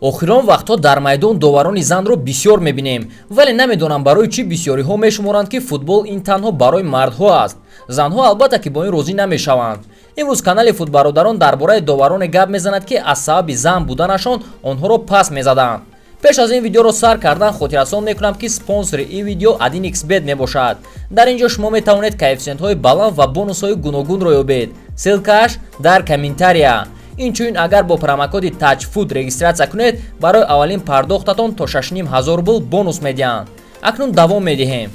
Охирон вақтҳо дар майдон доварони занро бисёр мебинем, вале намедонам, барои чӣ бисёриҳо мешуморанд, ки футбол ин танҳо барои мардҳо аст. Занҳо, албатта, ки бо ин розӣ намешаванд. Имрӯз канали Футбародарон дар бораи довароне гап мезанад, ки аз сабаби зан буданашон онҳоро пас мезаданд. Пеш аз ин видеоро сар кардан хотиррасон мекунам, ки спонсори ин видео 1xBet мебошад. Дар ин ҷо шумо метавонед коэффисиентҳои баланд ва бонусҳои гуногунро ёбед. Ссылка аш дар комментария. Инчунин, агар бо промокоди TAJFOOT регистрация кунед, барои аввалин пардохтатон то 6 ҳазор рубл бонус медиҳанд. Акнун давом медиҳем.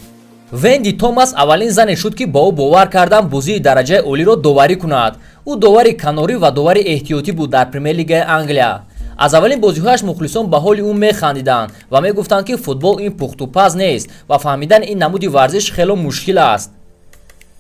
Венди Томас аввалин зане шуд, ки ба ӯ бовар кардан бозии дараҷаи олиро доварӣ кунад. Ӯ довари канорӣ ва довари эҳтиётӣ буд дар Премер-лигаи Англия. Аз аввалин бозиҳояш мухлисон ба ҳоли ӯ механдиданд ва мегуфтанд, ки футбол ин пухтупаз нест ва фаҳмидани ин намуди варзиш хело мушкил аст.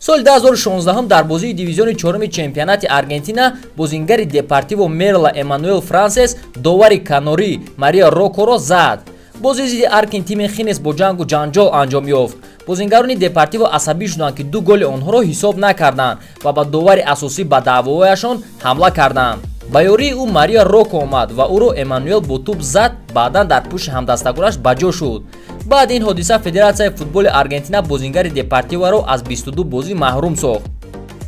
Соли 2016 дар бозии дивизиони чоруми чемпионати Аргентина бозингари Депортиво Мерла Эммануэл Франсес довари канорӣ Мария Рокоро зад. Бозии зидди Аргентини Хинес бо ҷангу ҷанҷол анҷом ёфт. Бозингарони Депортиво асабӣ шуданд, ки ду голи онҳоро ҳисоб накарданд, ва ба довари асосӣ ба даъвояшон ҳамла карданд. Ба ёрии ӯ Мария Роко омад ва ӯро Эммануэл бо тӯб зад, баъдан дар пушти ҳамдастагонаш ба ҷо шуд. Баъди ин ҳодиса федератсияи футболи Аргентина бозингари Депортиваро аз 22 бозӣ маҳрум сохт.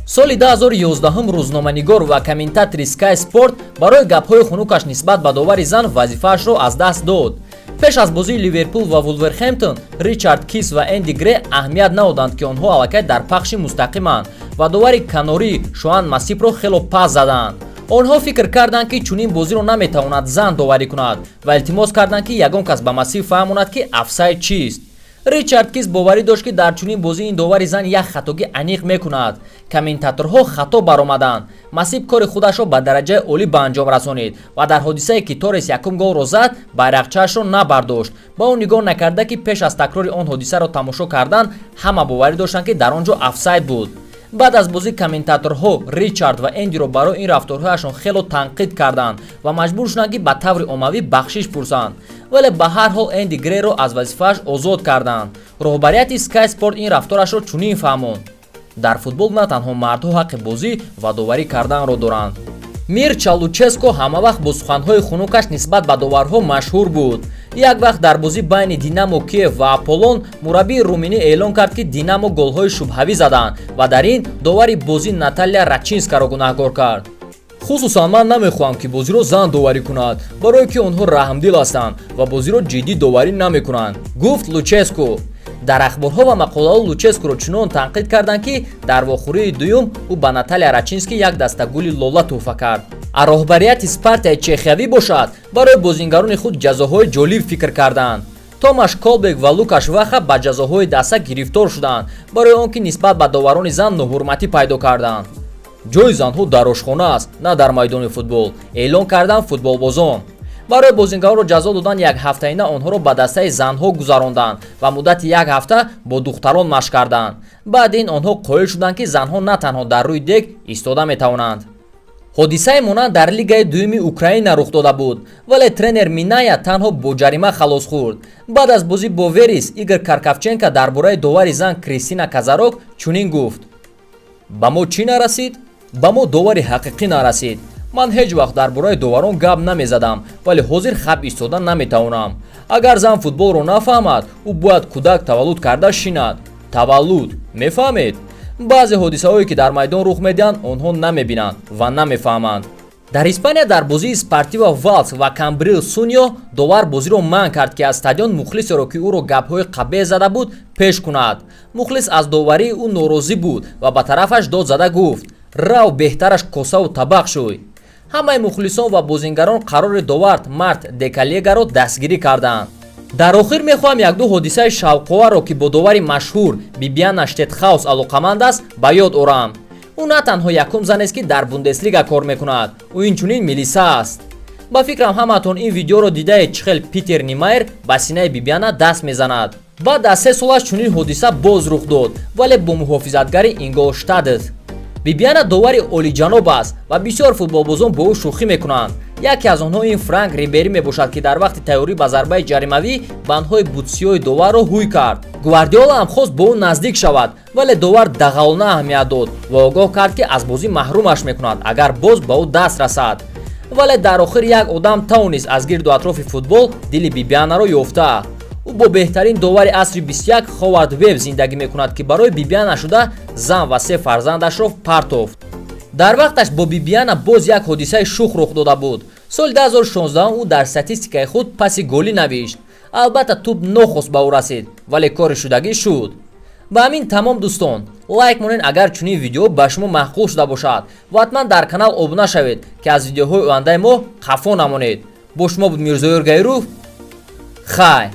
Соли 2011 рӯзноманигор ва комментатори Sky Sport барои гапҳои хунукаш нисбат ба довари зан вазифаашро аз даст дод. Пеш аз бозии Ливерпул ва Вулверхемптон Ричард Кис ва Энди Гре аҳамият надоданд, ки онҳо аллакай дар пахши мустақиманд ва довари канорӣ Шоан Масипро хело пас заданд. Онҳо фикр карданд, ки чунин бозиро наметавонад зан доварӣ кунад, ва илтимос карданд, ки ягон кас ба Масип фаҳмонад, ки офсайд чист. Ричард Кис боварӣ дошт, ки дар чунин бозӣ ин довари зан як хатогӣ аниқ мекунад. Комментаторҳо хато баромаданд. Масиб кори худашро ба дараҷаи олӣ ба анҷом расонид ва дар ҳодисае, ки Торрес якум голро зад, байрақчаашро набардошт, ба он нигоҳ накарда, ки пеш аз такрори он ҳодисаро тамошо кардан ҳама боварӣ доштанд, ки дар он ҷо офсайд буд. Баъд аз бозӣ комментаторҳо Ричард ва Эндиро барои ин рафторҳояшон хело танқид карданд ва маҷбур шуданд, ки ба таври оммавӣ бахшиш пурсанд. Вале ба ҳар ҳол Энди Грейро аз вазифааш озод карданд. Роҳбарияти Sky Sport ин рафторашро чунин фаҳмонд: дар футбол на танҳо мардҳо ҳаққи бозӣ ва доварӣ карданро доранд. Мирча Луческо ҳамавақт бо суханҳои хунукаш нисбат ба доварҳо машҳур буд. Як вақт дар бозӣ байни Динамо Киев ва Аполлон мураббии руминӣ эълон кард, ки Динамо голҳои шубҳавӣ заданд, ва дар ин довари бозӣ Наталия Рачинскаро гунаҳкор кард. «Хусусан ман намехоҳам, ки бозиро зан доварӣ кунад, барое ки онҳо раҳмдил ҳастанд ва бозиро ҷиддӣ доварӣ намекунанд», гуфт Луческо. Дар ахборҳо ва мақолаҳо Луческоро чунон танқид карданд, ки дар вохӯрии дуюм ӯ ба Наталия Рачинский як даста гули лола тӯҳфа кард. А роҳбарияти Спартияи чехиявӣ бошад, барои бозингарони худ ҷазоҳои ҷолиб фикр карданд. Томаш Колбек ва Лукаш Ваха ба ҷазоҳои даста гирифтор шуданд барои он ки нисбат ба доварони зан ноҳурматӣ пайдо карданд. «Ҷои занҳо дар ошхона аст, на дар майдони футбол», эълон карданд футболбозон. Барои бозингаронро ҷазо додан як ҳафтаина онҳоро ба дастаи занҳо гузаронданд ва муддати як ҳафта бо духтарон машқ карданд. Баъди ин онҳо қоил шуданд, ки занҳо на танҳо дар рӯи дег истода метавонанд. Ҳодисаи монанд дар лигаи дуюми Украина рух дода буд, вале тренер Миная танҳо бо ҷарима халос хӯрд. Баъд аз бозӣ бо Верис Игор Каркавченко дар бораи довари зан Кристина Казарок чунин гуфт: «Ба мо чӣ нарасид? Ба мо довари ҳақиқӣ нарасид. Ман ҳеҷ вақт дар бораи доварон гап намезадам, вале ҳозир хап истода наметавонам. Агар зан футболро нафаҳмад, ӯ бояд кӯдак таваллуд карда шинад. Таваллуд, мефаҳмед? Баъзе ҳодисаҳое, ки дар майдон рух медиҳанд, онҳо намебинанд ва намефаҳманд». Дар Испания дар бозии Спортиво Валс ва Камбрил Сунио довар бозиро манъ кард, ки аз стадион мухлисеро, ки ӯро гапҳои қабеҳ зада буд, пеш кунад. Мухлис аз доварии ӯ норозӣ буд ва ба тарафаш дод зада гуфт: «Рав, беҳтараш косаву табақ шӯй». Ҳамаи мухлисон ва бозингарон қарори довар Март Декалегаро дастгирӣ карданд. Дар охир мехоҳам якду ҳодисаи шавқоварро, ки бо довари машҳур Бибиана Штетхаус алоқаманд аст, ба ёд орам. Ӯ на танҳо якум занест, ки дар Бундеслига кор мекунад, ӯ инчунин милиса аст. Ба фикрам, ҳамаатон ин видеоро дидаед, чӣ хел Питер Нимайер ба синаи Бибиана даст мезанад. Баъд аз 3 солаш чунин ҳодиса боз рух дод, вале бо муҳофизатгари Инголштадт. Бибиана довари олиҷаноб аст ва бисёр футболбозон бо ӯ шӯхӣ мекунанд. Яке аз онҳо ин Франк Рибери мебошад, ки дар вақти тайёрӣ ба зарбаи ҷаримавӣ бандҳои бутсиёи доварро ҳуй кард. Гвардиола ҳам хост бо ӯ наздик шавад, вале довар дағалона аҳамият дод ва огоҳ кард, ки аз бозӣ маҳрумаш мекунад, агар боз ба ӯ даст расад. Вале дар охир як одам тавонист аз гирду атрофи футбол дили Бибианаро ёфта. Ӯ бо беҳтарин довари асри 21, Ховард Веб, зиндагӣ мекунад, ки барои Бибиана шуда зан ва се фарзандашро партофт. Дар вақташ бо Бибиана боз як ҳодисаи шух рух дода буд. Соли 2016 ӯ дар статистикаи худ паси голӣ навишт. Албатта, тӯб нохост ба ӯ расид, вале кори шудагӣ шуд. Ба ҳамин тамом, дӯстон. Лайк монед, агар чунин видео ба шумо маъқул шуда бошад, ва ҳатман дар канал обуна шавед, ки аз видеоҳои ояндаи мо қафо намонед. Бо шумо буд Мирзоёр Гаиров. Хай.